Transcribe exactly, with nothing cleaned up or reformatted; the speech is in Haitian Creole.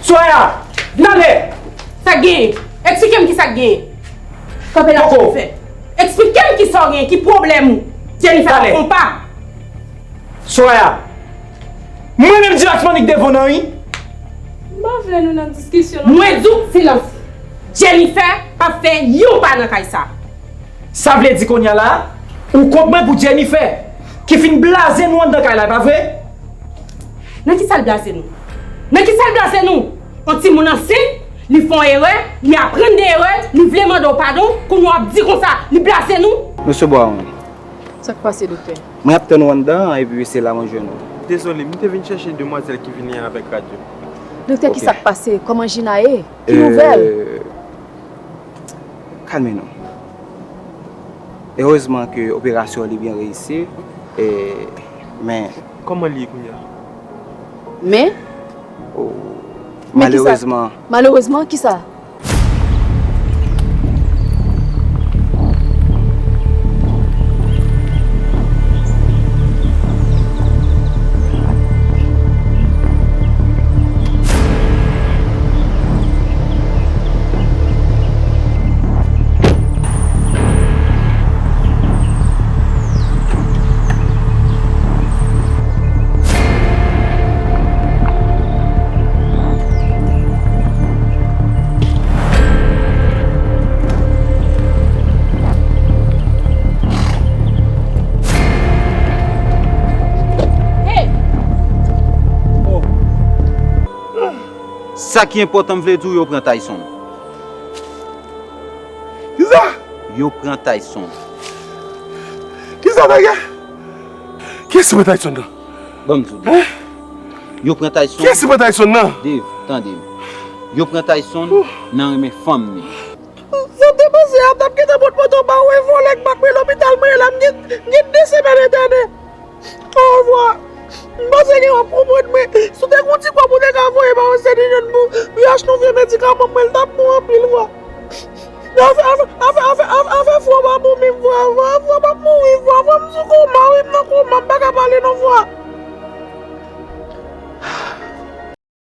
Soraya, vin ale! Sa k genyen? Eksplike m ki sa k genyen. Kanpe la, Jennifer. Eksplike m ki sa w genyen, ki pwoblèm ou? Jennifer, konpa. Soraya, mwen menm di Laksman ki devan nan wi. M pa vle nou nan diskisyon nan. Mwen di w silans. Jennifer p ap fè yon pa nan kay sa. Sa vle di kounye a la, ou kont mwen pou Jennifer, ki fin blaze nou anndan kay la, e pa vre? Nan ki sa l blaze nou? Nan ki sa l blaze nou? Yon timoun ansent, li fè yon erè, li aprann de erè, li vle mande w padon, kounye a w ap di konsa, li blaze nou? Mesye Brown. Sa k pase, doktè? Mwen ap tann ou anndan an, epi se la mwen jwenn ou. Dezole, m te vin chèche demwazèl ki vini an avèk radyo. Doktè, ki sa k pase? Kòman Jina ye? Ki nouvèl? Euh, Kalme nou. Erezman ke operasyon li byen reyisi, e, men. Kòman li ye kounye a? Men? Oh, men kisa? Malerezman. Malerezman, kisa? Sa ki enpòtan, m vle di w, yo pran Tyson. Kisa? Yo pran Tyson. Kisa, Dayè? Kiyès ki pran Tyson nan? Ban m di w, Dave. Hein? Yo pran Tyson. Kiyès ki pran Tyson nan? Dave, tande m. Yo pran Tyson nan renmen fanm li. Sa m te panse a, m t ap gentan pot moto ba ou e vòlè k pa k mwen lopital mwen ye la, m gen, m gen de semèn entène. Orevwa. M panse gen w ap konprann mwen. Si w te gen yon ti kòb ou te ka voye ba Western Union pou, pou y achte yon vye medikaman mwen, l t ap bon anpil vwa. Afè, afè, afè, afè, afè, afè fwa pa bon menm vwa, vwa, vwa pa mouri vwa, vwa m sou koma